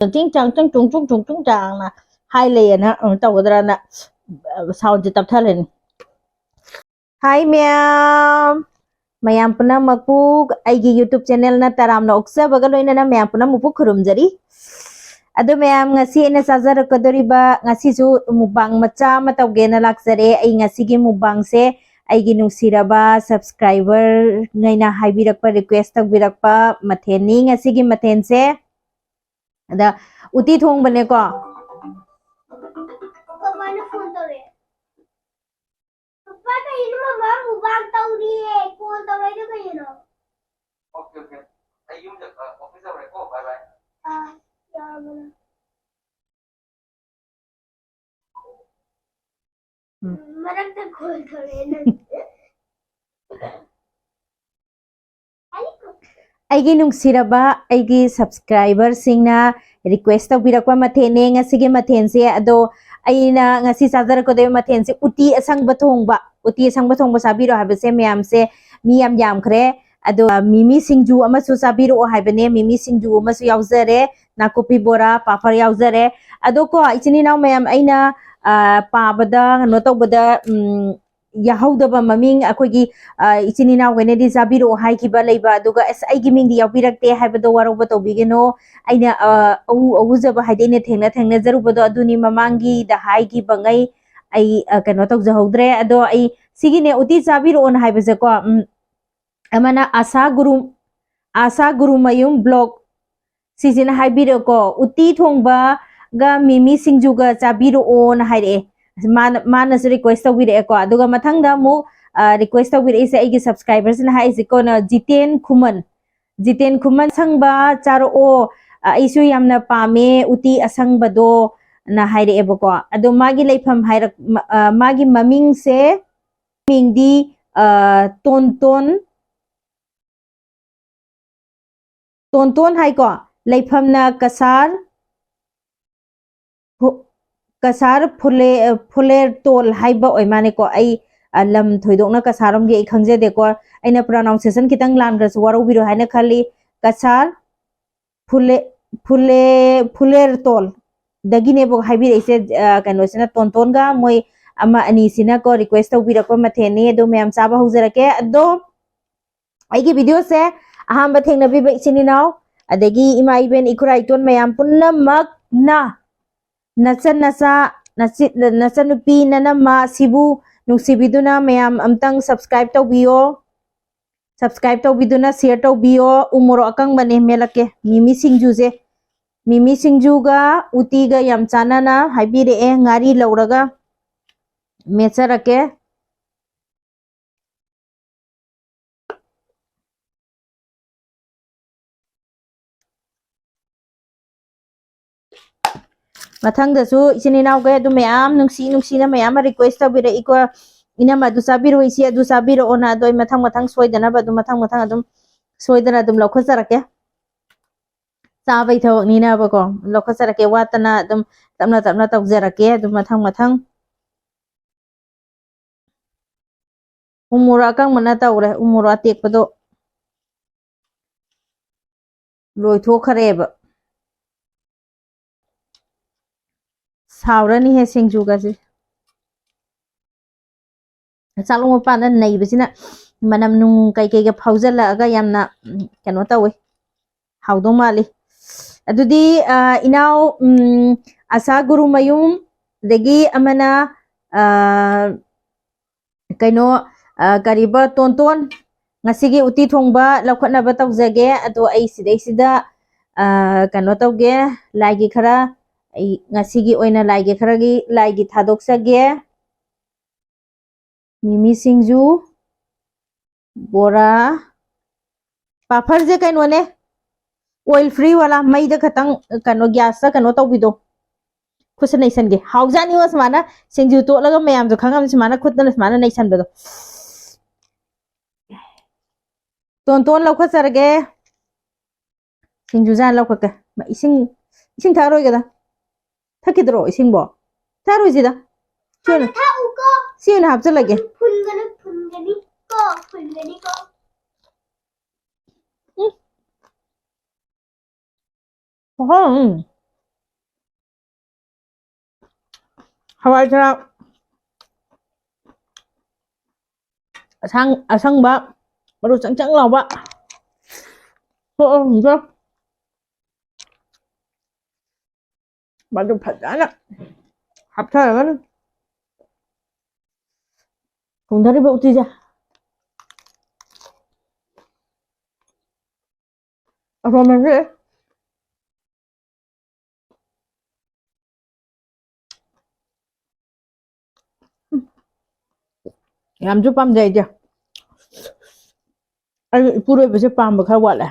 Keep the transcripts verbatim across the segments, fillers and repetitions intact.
ꯆꯤꯡ ꯆꯥꯡ ꯆꯤꯡ ꯆꯨꯡ ꯆꯨꯡ ꯆꯨꯡ ꯆꯨꯡ ꯆꯥꯡꯅ ꯍꯥꯏ ꯂꯩꯌꯦꯅ, ꯎꯝ, ꯇꯧꯒꯗ꯭ꯔꯅ, ꯑ, soundꯁꯦ ꯇꯞꯊꯜꯂꯅꯤ꯫ ꯍꯥꯏ ꯃꯌꯥꯝ, ꯃꯌꯥꯝ ꯄꯨꯝꯅꯃꯛꯄꯨ ꯑꯩꯒꯤ YouTube channelꯅ ꯇꯔꯥꯝꯅ ꯑꯣꯛꯆꯕꯒ ꯂꯣꯏꯅꯅ ꯃꯌꯥꯝ ꯄꯨꯝꯅꯃꯛꯄꯨ ꯈꯨꯔꯨꯝꯖꯔꯤ꯫ ꯑꯗꯣ ꯃꯌꯥꯝ, ꯉꯁꯤ ꯑꯩꯅ ꯆꯥꯖꯔꯛꯀꯗꯧꯔꯤꯕ, ꯉꯁꯤꯁꯨ mukbang ꯃꯆꯥ ꯑꯃ ꯇꯧꯒꯦꯅ ꯂꯥꯛꯆꯔꯦ꯫ ꯑꯩ ꯉꯁꯤꯒꯤ mukbangꯁꯦ ꯑꯩꯒꯤ ꯅꯨꯡꯁꯤꯔꯕ subscriberꯉꯩꯅ ꯍꯥꯏꯕꯤꯔꯛꯄ, request ꯇꯧꯕꯤꯔꯛꯄ ꯃꯊꯦꯜꯅꯤ ꯉꯁꯤꯒꯤ ꯃꯊꯦꯜꯁꯦ꯫ ꯑꯗ ꯎꯇꯤ ꯊꯣꯡꯕꯅꯦꯀꯣ꯫ ꯄꯄꯥꯅ phone ꯇꯧꯔꯛꯑꯦ꯫ ꯄꯄꯥ, ꯀꯩꯅꯣ ꯃꯃꯥ mukbang ꯇꯧꯔꯤꯌꯦ, call ꯇꯧꯔꯛꯏꯗꯣ ꯀꯩꯒꯤꯅꯣ? Okay, okay. ꯑꯩ ꯌꯨꯝ ꯆꯠ-, ꯑ, office ꯌꯧꯔꯦꯀꯣ, bye bye. ꯑꯥ, ꯌꯥꯔꯕꯅꯦ꯫ ꯎꯝ꯫ ꯃꯔꯛꯇ call ꯇꯧꯔꯛꯑꯦ ꯅꯪ꯫ ꯑꯩꯒꯤ ꯅꯨꯡꯁꯤꯔꯕ ꯑꯩꯒꯤ subscriberꯁꯤꯡꯅ request ꯇꯧꯕꯤꯔꯛꯄ ꯃꯊꯦꯜꯅꯦ ꯉꯁꯤꯒꯤ ꯃꯊꯦꯜꯁꯦ꯫ ꯑꯗꯣ ꯑꯩꯅ ꯉꯁꯤ ꯆꯥꯖꯔꯛꯀꯗꯣꯏꯕ ꯃꯊꯦꯜꯁꯦ ꯎꯇꯤ ꯑꯁꯪꯕ ꯊꯣꯡꯕ꯫ ꯎꯇꯤ ꯑꯁꯪꯕ ꯊꯣꯡꯕ ꯆꯥꯕꯤꯔꯣ ꯍꯥꯏꯕꯁꯦ ꯃꯌꯥꯝꯁꯦ ꯃꯤ ꯌꯥꯝ ꯌꯥꯝꯈ꯭ꯔꯦ꯫ ꯑꯗꯣ ꯃꯤꯃꯤ ꯁꯤꯡꯖꯨ ꯑꯃꯁꯨ ꯆꯥꯕꯤꯔꯛꯑꯣ ꯍꯥꯏꯕꯅꯦ꯫ ꯃꯤꯃꯤ ꯁꯤꯡꯖꯨ ꯑꯃꯁꯨ ꯌꯥꯎꯖꯔꯦ, ꯅꯥꯀꯨꯞꯄꯤ ꯕꯣꯔꯥ, ꯄꯥꯐꯔ ꯌꯥꯎꯖꯔꯦ꯫ ꯑꯗꯣ ꯀꯣ, ꯏꯆꯤꯟ ꯏꯅꯥꯎ ꯃꯌꯥꯝ, ꯑꯩꯅ, ꯑ, ꯄꯥꯕꯗ, ꯀꯩꯅꯣ ꯇꯧꯕꯗ, ꯎꯝ, ꯌꯥꯍꯧꯗꯕ ꯃꯃꯤꯡ ꯑꯩꯈꯣꯏꯒꯤ, ꯑ, ꯏꯆꯤꯟ ꯏꯅꯥꯎꯈꯩꯅꯗꯤ ꯆꯥꯕꯤꯔꯛꯑꯣ ꯍꯥꯏꯈꯤꯕ ꯂꯩꯕ, ꯑꯗꯨꯒ "ꯑꯁ, ꯑꯩꯒꯤ ꯃꯤꯡꯗꯤ ꯌꯥꯎꯕꯤꯔꯛꯇꯦ" ꯍꯥꯏꯕꯗꯣ ꯋꯥꯔꯧꯕ ꯇꯧꯕꯤꯒꯅꯣ꯫ ꯑꯩꯅ, ꯑ, ꯑꯎ ꯑꯎꯖꯕ ꯍꯥꯏꯗꯤ ꯑꯩꯅ ꯊꯦꯡꯅ ꯊꯦꯡꯅꯖꯔꯨꯕꯗꯣ ꯑꯗꯨꯅꯤ, ꯃꯃꯥꯡꯒꯤꯗ ꯍꯥꯏꯈꯤꯕꯉꯩ ꯑꯩ, ꯑ, ꯀꯩꯅꯣ ꯇꯧꯖꯍꯧꯗ꯭ꯔꯦ꯫ ꯑꯗꯣ ꯑꯩ ꯁꯤꯒꯤꯅꯦ, ꯎꯇꯤ ꯆꯥꯕꯤꯔꯛꯑꯣꯅ ꯍꯥꯏꯕꯁꯦꯀꯣ, ꯎꯝ, ꯑꯃꯅ ꯑꯁꯥ ꯒꯨꯔꯨ, ꯑꯁꯥ ꯒꯨꯔꯨꯃꯌꯨꯝ vlog, ꯁꯤꯁꯤꯅ ꯍꯥꯏꯕꯤꯔꯛꯑꯦꯀꯣ, "ꯎꯇꯤ ꯊꯣꯡꯕꯒ ꯃꯤꯃꯤ ꯁꯤꯡꯖꯨꯒ ꯆꯥꯕꯤꯔꯛꯑꯣꯅ" ꯍꯥꯏꯔꯛꯑꯦ꯫ ꯃꯥꯅ, ꯃꯥꯅꯁꯨ request ꯇꯧꯕꯤꯔꯛꯑꯦꯀꯣ꯫ ꯑꯗꯨꯒ ꯃꯊꯪꯗ ꯑꯃꯨꯛ, ꯑ, request ꯇꯧꯕꯤꯔꯛꯏꯁꯦ ꯑꯩꯒꯤ subscriberꯁꯤꯅ ꯍꯥꯏꯔꯤꯁꯦꯀꯣ, ꯖꯤꯇꯦꯟ ꯈꯨꯃꯟ꯫ ꯖꯤꯇꯦꯟ ꯈꯨꯃꯟ, "ꯑꯁꯪꯕ ꯆꯥꯔꯛꯑꯣ, ꯑ, ꯑꯩꯁꯨ ꯌꯥꯝꯅ ꯄꯥꯝꯃꯦ ꯎꯇꯤ ꯑꯁꯪꯕꯗꯣ"ꯅ ꯍꯥꯏꯔꯛꯑꯦꯕꯀꯣ꯫ ꯑꯗꯣ ꯃꯥꯒꯤ ꯂꯩꯐꯝ ꯍꯥꯏꯔꯛ-, ꯃ-, ꯑ, ꯃꯥꯒꯤ ꯃꯃꯤꯡꯁꯦ, ꯃꯤꯡꯗꯤ, ꯑ, ꯇꯣꯟꯇꯣꯟ, ꯇꯣꯟꯇꯣꯟ ꯍꯥꯏꯀꯣ, ꯂꯩꯐꯝꯅ ꯀꯁꯥꯔ, ꯐꯨ-, ꯀꯁꯥꯔ ꯐꯨꯂꯦ-, ꯐꯨꯂꯦꯔꯇꯣꯜ ꯍꯥꯏꯕ ꯑꯣꯏ ꯃꯥꯅꯦꯀꯣ꯫ ꯑꯩ, ꯑ, ꯂꯝ ꯊꯣꯏꯗꯣꯛꯅ ꯀꯁꯥꯔ ꯔꯣꯝꯒꯤ ꯑꯩ ꯈꯪꯖꯗꯦꯀꯣ꯫ ꯑꯩꯅ pronunciation ꯈꯤꯇꯪ ꯂꯥꯟꯈ꯭ꯔꯁꯨ ꯋꯥꯔꯧꯕꯤꯔꯣ ꯍꯥꯏꯅ ꯈꯜꯂꯤ꯫ ꯀꯁꯥꯔ ꯐꯨꯂꯦ-, ꯐꯨꯂꯦ ꯐꯨꯂꯦꯔꯇꯣꯜ ꯗꯒꯤꯅꯦꯕ ꯍꯥꯏꯕꯤꯔꯛꯏꯁꯦ꯫ ꯑ, ꯀꯩꯅꯣꯁꯤꯅ, ꯇꯣꯟꯇꯣꯟꯒ ꯃꯣꯏ ꯑꯃ ꯑꯅꯤꯁꯤꯅꯀꯣ request ꯇꯧꯕꯤꯔꯛꯄ ꯃꯊꯦꯜꯅꯤ꯫ ꯑꯗꯣ ꯃꯌꯥꯝ ꯆꯥꯕ ꯍꯧꯖꯔꯛꯀꯦ꯫ ꯑꯗꯣ ꯑꯩꯒꯤ videoꯁꯦ ꯑꯍꯥꯟꯕ ꯊꯦꯡꯅꯕꯤꯕ ꯏꯆꯤꯟ ꯏꯅꯥꯎ, ꯑꯗꯒꯤ ꯏꯃꯥ ꯏꯕꯦꯟ ꯏꯈꯨꯔꯥ ꯏꯇꯣꯟ ꯃꯌꯥꯝ ꯄꯨꯝꯅꯃꯛꯅ ꯅꯆꯟ ꯅꯆꯥ, ꯅꯆꯤ-, ꯅꯆꯟꯅꯨꯄꯤ ꯅꯅꯝꯃ ꯁꯤꯕꯨ ꯅꯨꯡꯁꯤꯕꯤꯗꯨꯅ ꯃꯌꯥꯝ ꯑꯝꯇꯪ subscribe ꯇꯧꯕꯤꯌꯣ꯫ Subscribe ꯇꯧꯕꯤꯗꯨꯅ share ꯇꯧꯕꯤꯌꯣ꯫ ꯎ ꯃꯣꯔꯣꯛ ꯑꯀꯪꯕꯅꯦ ꯃꯦꯠꯂꯛꯀꯦ꯫ ꯃꯤꯃꯤ ꯁꯤꯡꯖꯨꯁꯦ, ꯃꯤꯃꯤ ꯁꯤꯡꯖꯨꯒ ꯎꯇꯤꯒ ꯌꯥꯝ ꯆꯥꯟꯅꯅ ꯍꯥꯏꯕꯤꯔꯛꯑꯦ꯫ ꯉꯥꯔꯤ ꯂꯧꯔꯒ ꯃꯦꯠꯆꯔꯛꯀꯦ꯫ ꯃꯊꯪꯗꯁꯨ ꯏꯆꯤꯟ ꯏꯅꯥꯎꯈꯩ ꯑꯗꯨꯝ ꯃꯌꯥꯝ ꯅꯨꯡꯁꯤ ꯅꯨꯡꯁꯤꯅ ꯃꯌꯥꯝ ꯑꯃ request ꯇꯧꯕꯤꯔꯛꯏꯀꯣ, "ꯏꯅꯝꯃ ꯑꯗꯨ ꯆꯥꯕꯤꯔꯛꯑꯣ, ꯏꯆꯦ ꯑꯗꯨ ꯆꯥꯕꯤꯔꯛꯑꯣꯅ", ꯑꯗꯣ ꯑꯩ ꯃꯊꯪ ꯃꯊꯪ ꯁꯣꯏꯗꯅꯕ ꯑꯗꯨꯝ, ꯃꯊꯪ ꯃꯊꯪ ꯑꯗꯨꯝ ꯁꯣꯏꯗꯅ ꯑꯗꯨꯝ ꯂꯧꯈꯠꯆꯔꯛꯀꯦ꯫ ꯆꯥꯕꯩ ꯊꯕꯛꯅꯤꯅꯕꯀꯣ, ꯂꯧꯈꯠꯆꯔꯛꯀꯦ, ꯋꯥꯠꯇꯅ ꯑꯗꯨꯝ ꯇꯞꯅ ꯇꯞꯅ ꯇꯧꯖꯔꯛꯀꯦ ꯑꯗꯨꯝ ꯃꯊꯪ ꯃꯊꯪ꯫ ꯎ ꯃꯣꯔꯣꯛ ꯑꯀꯪꯕꯅ ꯇꯧꯔꯦ, ꯎ ꯃꯣꯔꯣꯛ ꯑꯇꯦꯛꯄꯗꯣ ꯂꯣꯏꯊꯣꯛꯈ꯭ꯔꯦꯕ꯫ ꯁꯥꯎꯔꯅꯤꯍꯦ ꯁꯤꯡꯖꯨꯒꯁꯦ꯫ ꯆꯥꯛꯂꯣꯡ ꯃꯄꯥꯟꯗ ꯅꯩꯕꯁꯤꯅ ꯃꯅꯝ ꯅꯨꯡ ꯀꯩꯀꯩꯒ ꯐꯥꯎꯖꯜꯂꯛꯑꯒ ꯌꯥꯝꯅ, ꯎꯝ, ꯀꯩꯅꯣ ꯇꯧꯋꯦ, ꯍꯥꯎꯗꯧ ꯃꯥꯜꯂꯤ꯫ ꯑꯗꯨꯗꯤ, ꯑ, ꯏꯅꯥꯎ, ꯎꯝ, ꯑꯁꯥ ꯒꯨꯔꯨꯃꯌꯨꯝ, ꯑꯗꯒꯤ ꯑꯃꯅ, ꯑ, ꯀꯩꯅꯣ, ꯑ, ꯀꯔꯤꯕ, ꯇꯣꯟꯇꯣꯟ, ꯉꯁꯤꯒꯤ ꯎꯇꯤ ꯊꯣꯡꯕ ꯂꯧꯈꯠꯅꯕ ꯇꯧꯖꯒꯦ꯫ ꯑꯗꯣ ꯑꯩ ꯁꯤꯗꯩꯁꯤꯗ, ꯑ, ꯀꯩꯅꯣ ꯇꯧꯒꯦ, ꯂꯥꯏꯒꯤ ꯈꯔ, ꯑꯩ ꯉꯁꯤꯒꯤ ꯑꯣꯏꯅ ꯂꯥꯏꯒꯤ ꯈꯔꯒꯤ, ꯂꯥꯏꯒꯤ ꯊꯥꯗꯣꯛꯆꯒꯦ꯫ ꯃꯤꯃꯤ ꯁꯤꯡꯖꯨ, ꯕꯣꯔꯥ, ꯄꯥꯐꯔꯁꯦ ꯀꯩꯅꯣꯅꯦ, oil free ꯋꯥꯂꯥ, ꯃꯩꯗ ꯈꯇꯪ, ꯀꯩꯅꯣ, gasꯇ ꯀꯩꯅꯣ ꯇꯧꯕꯤꯗꯣ꯫ ꯈꯨꯠꯁꯦ ꯅꯩꯁꯟꯒꯦ꯫ ꯍꯥꯎꯖꯥꯠꯅꯤꯉꯣ ꯁꯨꯃꯥꯏꯅ ꯁꯤꯡꯖꯨ ꯇꯣꯠꯂꯒ ꯃꯌꯥꯝꯁꯨ ꯈꯪꯉꯝꯅꯤ, ꯁꯨꯃꯥꯏꯅ ꯈꯨꯠꯇꯅ ꯁꯨꯃꯥꯏꯅ ꯅꯩꯁꯟꯕꯗꯣ꯫ ꯇꯣꯟꯇꯣꯟ ꯂꯧꯈꯠꯆꯔꯒꯦ꯫ ꯁꯤꯡꯖꯨ ꯆꯥꯅ ꯂꯧꯈꯠꯀꯦ꯫ ꯃ-, ꯏꯁꯤꯡ, ꯏꯁꯤꯡ ꯊꯛꯑꯔꯣꯏꯒꯦꯗ꯫ ꯊꯛꯈꯤꯗ꯭ꯔꯣ ꯏꯁꯤꯡꯕꯣ? ꯊꯛꯑꯔꯣꯏꯁꯤꯗ꯫ ꯁꯤ ꯑꯣꯏꯅ, ꯊꯛꯎꯀꯣ꯫ ꯁꯤ ꯑꯣꯏꯅ ꯍꯥꯞꯆꯤꯜꯂꯒꯦ꯫ ꯐꯨꯟꯒꯅꯤ, ꯐꯨꯟꯒꯅꯤ ꯀꯣ, ꯐꯨꯟꯒꯅꯤ ꯀꯣ꯫ ꯎꯝ꯫ ꯍꯣꯏ, ꯎꯝ꯫ ꯍꯋꯥꯏ ꯊꯔꯥꯛ ꯑꯁꯥꯡ-, ꯑꯁꯪꯕ, ꯃꯔꯨ ꯆꯪ ꯆꯪ ꯂꯥꯎꯕ꯫ ꯊꯣꯛꯑꯣ, ꯍꯨꯝꯖ꯫ ꯃꯗꯨ ꯐꯖꯅ ꯍꯥꯞꯊꯔꯒꯅꯤ ꯊꯣꯡꯗꯔꯤꯕ ꯎꯇꯤꯁꯦ꯫ ꯑꯁꯣꯝꯗꯁꯨ ꯌꯥꯝꯁꯨ ꯄꯥꯝꯖꯩ ꯑꯩꯗꯤ꯫ ꯑꯩ ꯏꯄꯨꯔꯣꯏꯕꯁꯦ ꯄꯥꯝꯕ ꯈꯔ ꯋꯥꯠꯂꯦ꯫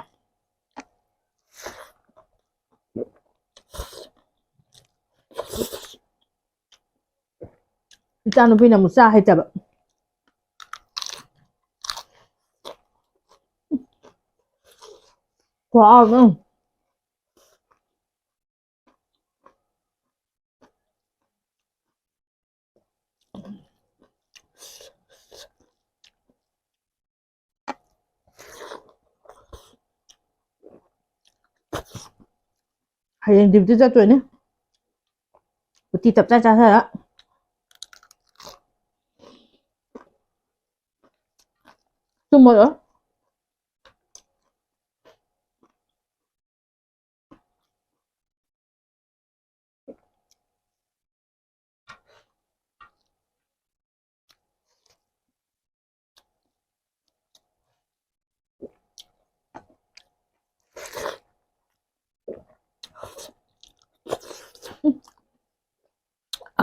ꯏꯆꯥꯅꯨꯄꯤꯅ ꯑꯃꯨꯛ ꯆꯥ ꯍꯩꯇꯕ꯫ ꯈꯨꯍꯥꯎ ꯑꯃ꯫ ꯍꯌꯦꯡ duty ꯆꯠꯇꯣꯏꯅꯦ꯫ ꯎꯇꯤ ꯇꯞꯇꯥꯏ ꯆꯥꯊꯔ꯫ ꯇꯨꯝꯃꯔꯣꯏ꯫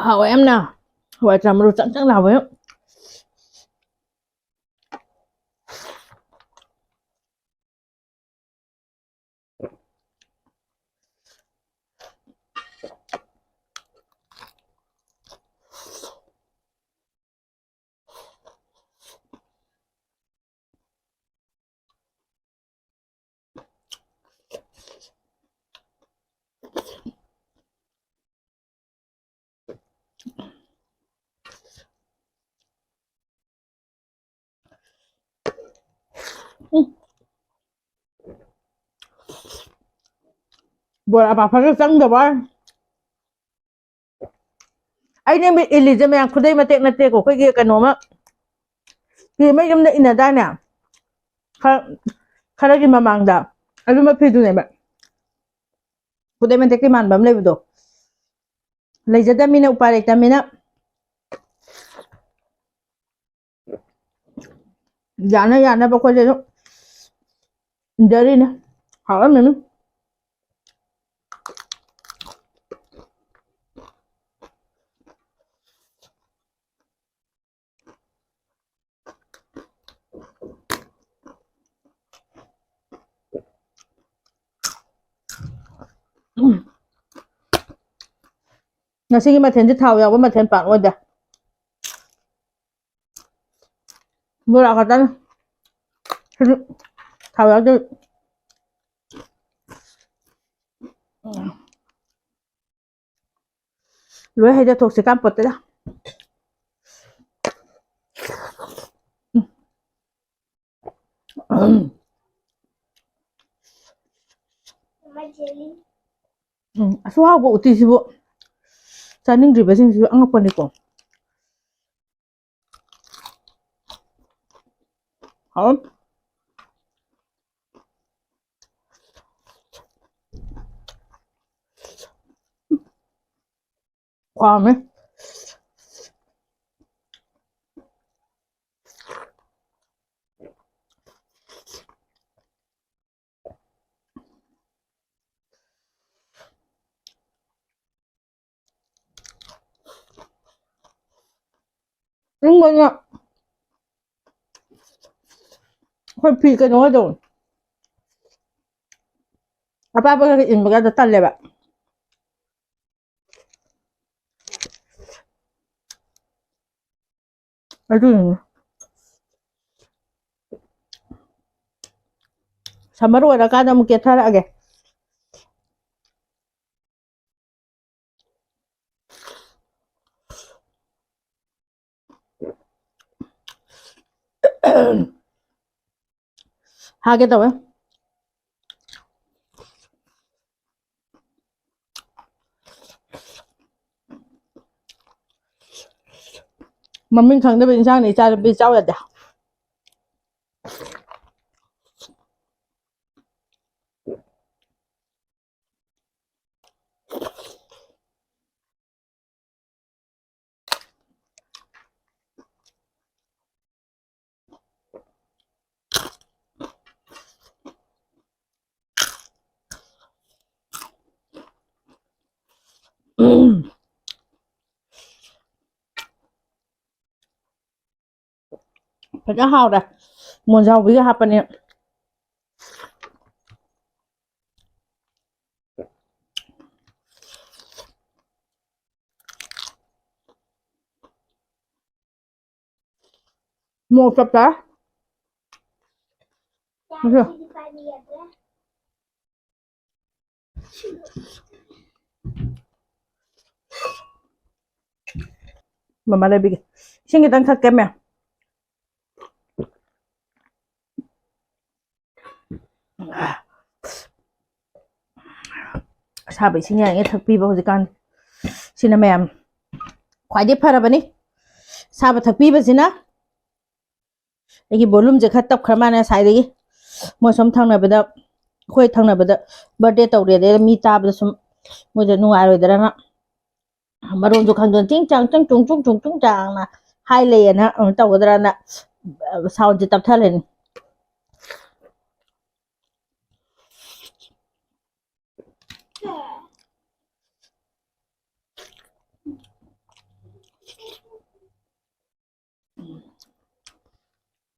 ꯍꯥꯎꯋꯦ ꯌꯥꯝꯅ꯫ ꯍꯋꯥꯏ ꯊ꯭ꯔꯥꯛ ꯃꯔꯨ ꯆꯪ ꯆꯪ ꯂꯥꯎꯋꯦ꯫ ꯕꯣꯔꯥ ꯄꯥꯐꯔꯒ ꯆꯪꯗꯕ꯫ ꯑꯩꯅ ꯃꯤꯠ ꯏꯜꯂꯤꯁꯦ ꯃꯌꯥꯝ ꯈꯨꯗꯩ ꯃꯇꯦꯛ ꯅꯠꯇꯦꯀꯣ, ꯑꯩꯈꯣꯏꯒꯤ ꯀꯩꯅꯣꯃ ꯐꯤ ꯑꯃ ꯌꯨꯝꯗ ꯏꯟꯅꯗꯥꯏꯅꯦ? ꯈꯔ, ꯈꯔꯒꯤ ꯃꯃꯥꯡꯗ ꯑꯗꯨꯝꯕ ꯐꯤꯗꯨꯅꯦꯕ꯫ ꯈꯨꯗꯩ ꯃꯇꯦꯛꯀꯤ ꯃꯥꯟꯕ ꯑꯃ ꯂꯩꯕꯗꯣ꯫ ꯂꯩꯖꯗꯕꯅꯤꯅ ꯎꯄꯥꯏ ꯂꯩꯇꯕꯅꯤꯅ꯫ ꯌꯥꯅ ꯌꯥꯅꯕ ꯑꯩꯈꯣꯏꯁꯦ ꯑꯗꯨꯝ ꯏꯟꯖꯔꯤꯅꯦ꯫ ꯍꯥꯎꯔꯝꯃꯅꯤ꯫ ꯎꯝ꯫ ꯉꯁꯤꯒꯤ ꯃꯊꯦꯜꯁꯦ ꯊꯥꯎ ꯌꯥꯎꯕ ꯃꯊꯦꯜ ꯄꯥꯛ ꯑꯣꯏꯗꯦ꯫ ꯕꯣꯔꯥ ꯈꯛꯇꯅꯤ꯫ ꯁꯤꯗꯤ ꯊꯥꯎ ꯌꯥꯎꯗꯦ꯫ ꯂꯣꯏ ꯍꯩꯗ ꯊꯣꯛꯁꯤ ꯀꯥꯟꯄꯣꯠꯇꯦꯗ꯫ ꯎꯝ, ꯑꯁꯨꯛ ꯍꯥꯎꯕ ꯎꯇꯤꯁꯤꯕꯨ ꯆꯥꯅꯤꯡꯗ꯭ꯔꯤꯕꯁꯤꯡꯁꯤꯁꯨ ꯑꯉꯛꯄꯅꯤꯀꯣ꯫ ꯍꯥꯎ꯫ ꯈ꯭ꯋꯥꯝꯃꯦ꯫ ꯏꯪꯕꯅ ꯑꯩꯈꯣꯏ ꯐꯤ ꯀꯩꯅꯣꯒꯗꯣ ꯑꯄꯥꯕꯒ ꯏꯟꯕꯒꯗꯣ ꯇꯜꯂꯦꯕ꯫ ꯑꯗꯨꯅꯤ꯫ ꯁꯝꯃꯔ ꯑꯣꯏꯔꯀꯥꯟꯗ ꯑꯃꯨꯛ ꯀꯦꯊꯔꯛꯑꯒꯦ꯫ ꯍꯥꯒꯦ ꯇꯧꯋꯦ꯫ ꯃꯃꯤꯡ ꯈꯪꯗꯕ ꯏꯟꯁꯥꯡꯅꯤ ꯏꯆꯥ ꯅꯨꯄꯤ ꯆꯥꯎ ꯌꯥꯗꯦ꯫ ꯐꯖꯅ ꯍꯥꯎꯔꯦ꯫ ꯃꯣꯟꯖꯥꯎꯕꯤꯒ ꯍꯥꯞꯄꯅꯦ꯫ ꯃꯣꯔꯣꯛ ꯆꯞ ꯆꯥꯏ꯫ ꯃꯃꯥ ꯂꯩꯕꯤꯒꯦ꯫ ꯏꯁꯤꯡ ꯈꯤꯇꯪ ꯊꯛꯀꯦ, ꯃꯦꯝ꯫ ꯑꯁꯥꯕ ꯏꯁꯤꯡ ꯌꯥꯔꯤꯉꯩ ꯊꯛꯄꯤꯕ ꯍꯧꯖꯤꯛꯀꯥꯟ꯫ ꯁꯤꯅ ꯃꯌꯥꯝ ꯈ꯭ꯋꯥꯏꯗꯩ ꯐꯔꯕꯅꯤ꯫ ꯑꯁꯥꯕ ꯊꯛꯄꯤꯕꯁꯤꯅ꯫ ꯑꯩꯒꯤ volumeꯁꯦ ꯈꯔ ꯇꯞꯈ꯭ꯔ ꯃꯥꯜꯂꯦ ꯉꯁꯥꯏꯗꯒꯤ꯫ ꯃꯣꯏ ꯁꯨꯝ ꯊꯪꯅꯕꯗ, ꯑꯩꯈꯣꯏ ꯊꯪꯅꯕꯗ birthday ꯇꯧꯔꯦ, ꯑꯗꯩ ꯃꯤ ꯇꯥꯕꯗ ꯁꯨꯝ ꯃꯣꯏꯗ ꯅꯨꯡꯉꯥꯏꯔꯣꯏꯗ꯭ꯔꯅ ꯃꯔꯣꯟꯁꯨ ꯈꯪꯗꯅ ꯆꯤꯡ ꯆꯥꯡ ꯆꯤꯡ ꯆꯨꯡ ꯆꯨꯡ ꯆꯨꯡ ꯆꯥꯡꯅ ꯍꯥꯏ ꯂꯩꯌꯦꯅ ꯀꯩꯅꯣ ꯇꯧꯒꯗ꯭ꯔꯅ soundꯁꯦ ꯇꯞꯊꯜꯂꯤꯅꯤ꯫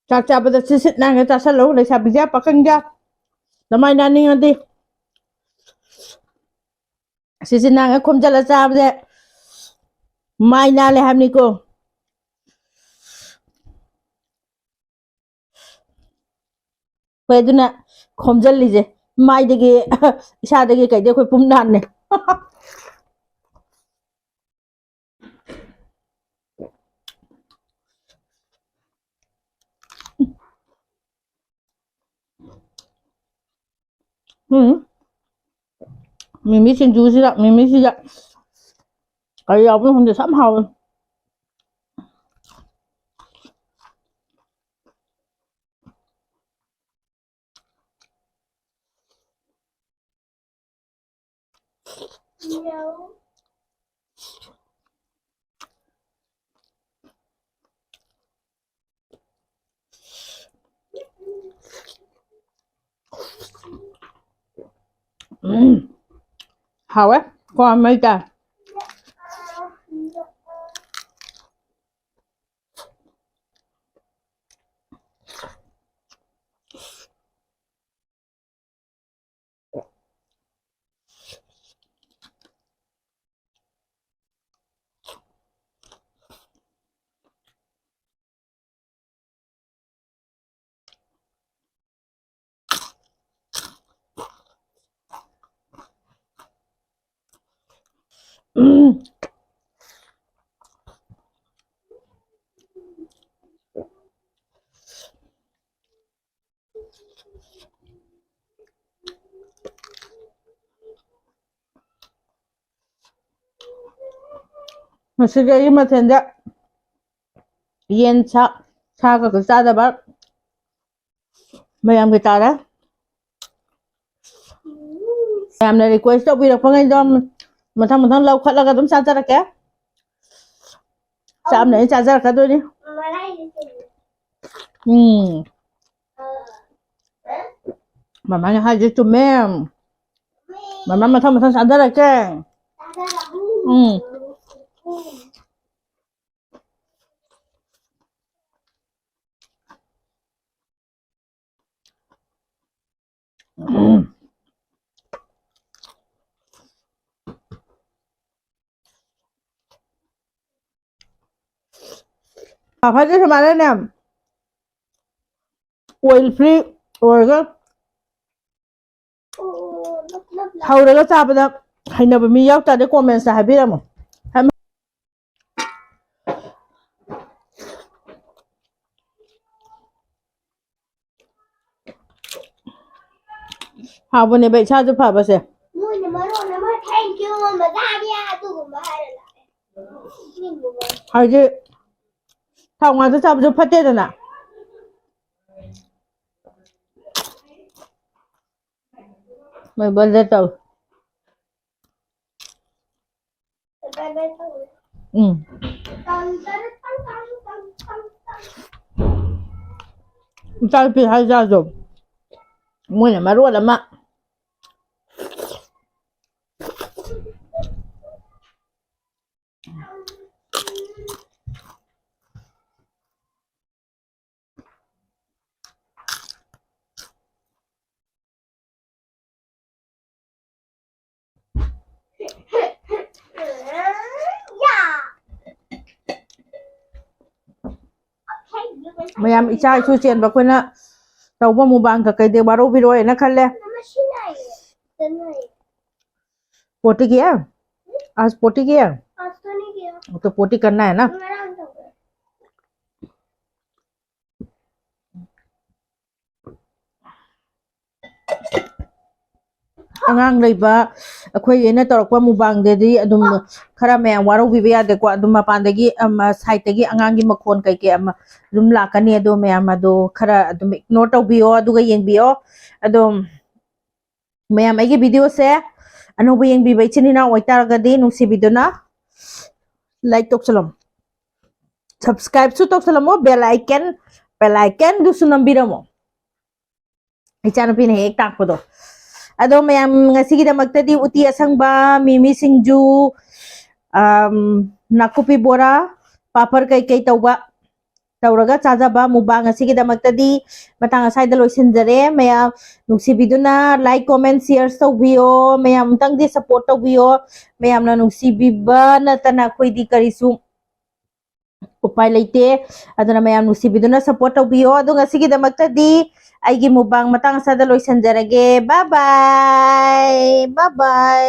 ꯆꯥꯛ ꯆꯥꯕꯗ ꯁꯤꯠ ꯁꯤꯠ ꯅꯥꯟꯅ ꯆꯥꯁꯜꯂꯣ, ꯂꯩꯁꯥꯕꯤꯁꯥ ꯄꯥꯈꯪꯁꯥ꯫ ꯅꯃꯥꯏ ꯅꯥꯟꯅꯤꯡꯉꯗꯤ ꯁꯤꯠ ꯁꯤꯠ ꯅꯥꯟꯅ ꯈꯣꯝꯖꯜꯂ ꯆꯥꯕꯁꯦ ꯃꯥꯏ ꯅꯥꯜꯂꯦ ꯍꯥꯏꯕꯅꯤꯀꯣ꯫ ꯍꯣꯏ, ꯑꯗꯨꯅ ꯈꯣꯝꯖꯜꯂꯤꯁꯦ ꯃꯥꯏꯗꯒꯤ, ꯏꯁꯥꯗꯒꯤ ꯀꯩꯗꯩ ꯑꯩꯈꯣꯏ ꯄꯨꯝ ꯅꯥꯟꯅꯦ꯫ ꯎꯝ꯫ ꯃꯤꯃꯤ ꯁꯤꯡꯖꯨꯁꯤꯗ, ꯃꯤꯃꯤꯁꯤꯗ ꯀꯔꯤ ꯌꯥꯎꯕꯅꯣ ꯈꯪꯗꯦ, ꯁꯝ ꯍꯥꯎꯋꯦ꯫ ꯎꯝ, ꯍꯥꯎꯋꯦ꯫ ꯀꯣ, ꯃꯩ ꯇꯥꯏ꯫ ꯉꯁꯤꯒꯤ ꯑꯩꯒꯤ ꯃꯊꯦꯜꯁꯦ ꯌꯦꯟ ꯁꯥ, ꯁꯥ ꯀꯩꯀꯩ ꯆꯥꯗꯕ ꯃꯌꯥꯝꯒꯤ ꯇꯥꯔꯦ꯫ ꯃꯌꯥꯝꯅ request ꯇꯧꯕꯤꯔꯛꯄꯉꯩꯗꯣ ꯃꯊꯪ ꯃꯊꯪ ꯂꯧꯈꯠꯂꯒ ꯑꯗꯨꯝ ꯆꯥꯖꯔꯛꯀꯦ꯫ ꯆꯥꯝꯅ ꯑꯩ ꯆꯥꯖꯔꯛꯀꯗꯣꯏꯅꯤ꯫ ꯎꯝ꯫ ꯃꯃꯥꯅ ꯍꯥꯏꯁꯦ ꯆꯨꯝꯃꯦ꯫ ꯃꯃꯥ ꯃꯊꯪ ꯃꯊꯪ ꯆꯥꯖꯔꯛꯀꯦ꯫ ꯎꯝ꯫ ꯐꯥꯐꯔꯁꯦ ꯁꯨꯃꯥꯏꯅꯅꯦ, oil free ꯑꯣꯏꯔꯒ ꯍꯧꯔꯒ ꯆꯥꯕꯗ ꯍꯩꯅꯕ ꯃꯤ ꯌꯥꯎ ꯇꯥꯔꯗꯤ commentsꯇ ꯍꯥꯏꯕꯤꯔꯝꯃꯣ꯫ ꯍꯥꯎꯕꯅꯦꯕ ꯏꯁꯥꯁꯨ ꯐꯕꯁꯦ꯫ ꯃꯣꯏꯅ ꯃꯔꯣꯟ ꯑꯃ thank you ꯃꯃꯥ ꯆꯥꯒꯦ ꯑꯗꯨꯒꯨꯝꯕ ꯍꯥꯏꯔ ꯂꯥꯛꯑꯦ꯫ ꯍꯥꯏꯗꯤ ꯊꯥꯎ ꯉꯥꯛꯇ ꯆꯥꯕꯁꯨ ꯐꯠꯇꯦꯗꯅ꯫ ꯃꯣꯏ ꯕꯣꯜꯗ ꯇꯧ꯫ ꯎꯝ꯫ ꯇꯪ ꯇꯔ ꯇꯪ ꯇꯪ ꯇꯪ ꯇꯪ ꯇꯪ꯫ ꯏꯆꯥꯅꯨꯄꯤ ꯍꯥꯏꯖꯥꯗꯣ ꯃꯣꯏꯅ ꯃꯔꯣꯜ ꯑꯃ꯫ ꯃꯌꯥꯝ ꯏꯆꯥ ꯏꯁꯨ ꯆꯦꯟꯕ ꯑꯩꯈꯣꯏꯅ ꯇꯧꯕ ꯃꯨꯛꯕꯥꯡ ꯀꯩꯀꯩꯗꯤ ꯋꯥꯔꯧꯕꯤꯔꯣꯏꯅ ꯈꯜꯂꯦ꯫ पोटी किया? आज पोटी किया? आज तो नहीं किया। तो पोटी करना है ना? ꯑꯉꯥꯡ ꯂꯩꯕ ꯑꯩꯈꯣꯏꯒꯤ ꯑꯩꯅ ꯇꯧꯔꯛꯄ ꯃꯨꯛꯕꯥꯡꯗꯗꯤ ꯑꯗꯨꯝ ꯈꯔ ꯃꯌꯥꯝ ꯋꯥꯔꯧꯕꯤꯕ ꯌꯥꯗꯦꯀꯣ꯫ ꯑꯗꯨꯝ ꯃꯄꯥꯟꯗꯒꯤ, ꯑꯃ, side ꯇꯒꯤ ꯑꯉꯥꯡꯒꯤ ꯃꯈꯣꯟ ꯀꯩꯀꯩ ꯑꯃ ꯑꯗꯨꯝ ꯂꯥꯛꯀꯅꯤ꯫ ꯑꯗꯣ ꯃꯌꯥꯝ ꯑꯗꯣ ꯈꯔ ꯑꯗꯨꯝ ignore ꯇꯧꯕꯤꯌꯣ, ꯑꯗꯨꯒ ꯌꯦꯡꯕꯤꯌꯣ꯫ ꯑꯗꯣ ꯃꯌꯥꯝ ꯑꯩꯒꯤ video ꯁꯦ ꯑꯅꯧꯕ ꯌꯦꯡꯕꯤꯕ ꯏꯆꯤꯟ ꯏꯅꯥꯎ ꯑꯣꯏꯇꯥꯔꯒꯗꯤ ꯅꯨꯡꯁꯤꯕꯤꯗꯨꯅ like ꯇꯧꯁꯜꯂꯝꯃꯣ, subscribe ꯁꯨ ꯇꯧꯁꯜꯂꯝꯃꯣ, bell icon, bell icon ꯗꯨꯁꯨ ꯅꯝꯕꯤꯔꯝꯃꯣ꯫ ꯏꯆꯥꯅꯨꯄꯤꯅ ꯍꯦꯛ ꯍꯦꯛ ꯇꯥꯛꯄꯗꯣ꯫ ꯑꯗꯣ ꯃꯌꯥꯝ ꯉꯁꯤꯒꯤꯗꯃꯛꯇꯗꯤ ꯎꯇꯤ ꯑꯁꯪꯕ, ꯃꯤꯃꯤ ꯁꯤꯡꯖꯨ, ꯑꯝ, ꯅꯥꯀꯨꯞꯄꯤ ꯕꯣꯔꯥ, ꯄꯥꯄꯔ ꯀꯩꯀꯩ ꯇꯧꯕ, ꯇꯧꯔꯒ ꯆꯥꯖꯕ ꯃꯨꯛꯕꯥꯡ ꯉꯁꯤꯒꯤꯗꯃꯛꯇꯗꯤ ꯃꯇꯥꯡ ꯑꯁ꯭ꯋꯥꯏꯗ ꯂꯣꯏꯁꯤꯟꯖꯔꯦ꯫ ꯃꯌꯥꯝ ꯅꯨꯡꯁꯤꯕꯤꯗꯨꯅ like, comment, share ꯇꯧꯕꯤꯌꯣ꯫ ꯃꯌꯥꯝ ꯑꯃꯨꯛꯇꯪꯗꯤ support ꯇꯧꯕꯤꯌꯣ꯫ ꯃꯌꯥꯝꯅ ꯅꯨꯡꯁꯤꯕꯤꯕ ꯅꯠꯇꯅ ꯑꯩꯈꯣꯏꯗꯤ ꯀꯔꯤꯁꯨ ꯎꯄꯥꯏ ꯂꯩꯇꯦ꯫ ꯑꯗꯨꯅ ꯃꯌꯥꯝ ꯅꯨꯡꯁꯤꯕꯤꯗꯨꯅ support ꯇꯧꯕꯤꯌꯣ꯫ ꯑꯗꯣ ꯉꯁꯤꯒꯤꯗꯃꯛꯇꯗꯤ ꯑꯩꯒꯤ ꯃꯨꯛꯕꯥꯡ ꯃꯇꯥꯡ ꯑꯁ꯭ꯋꯥꯏꯗ ꯂꯣꯏꯁꯤꯟꯖꯔꯒꯦ꯫ Bye bye, bye bye꯫